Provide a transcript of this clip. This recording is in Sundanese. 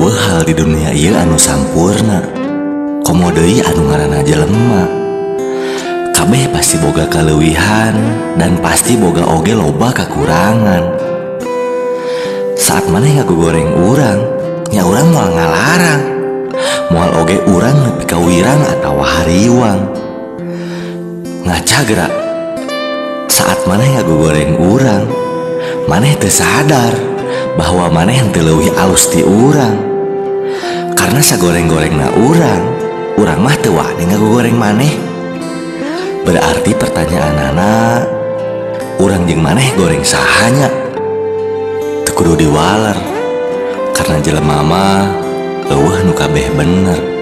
Euweuh hal di dunia ieu anu sampurna, komo deui anu ngaranna jelema. Kabeh pasti boga kaleuwihan dan pasti boga oge loba kakurangan. Saat maneh ngagogoreng urang, nya urang moal ngalarang. Moal oge urang nepi ka wirang atawa hariwang. Ngaca geura. Saat maneh ngagogoreng urang, maneh teu sadar bahwa maneh henteu leuwih alus ti urang. Karena sagoreng-gorengna urang, urang mah teu wani ngagogoreng maneh. Berarti pertanyaanana, urang jeung maneh goreng saha nya? Teu kudu diwaler, karena jelema mah euweuh nu kabeh bener.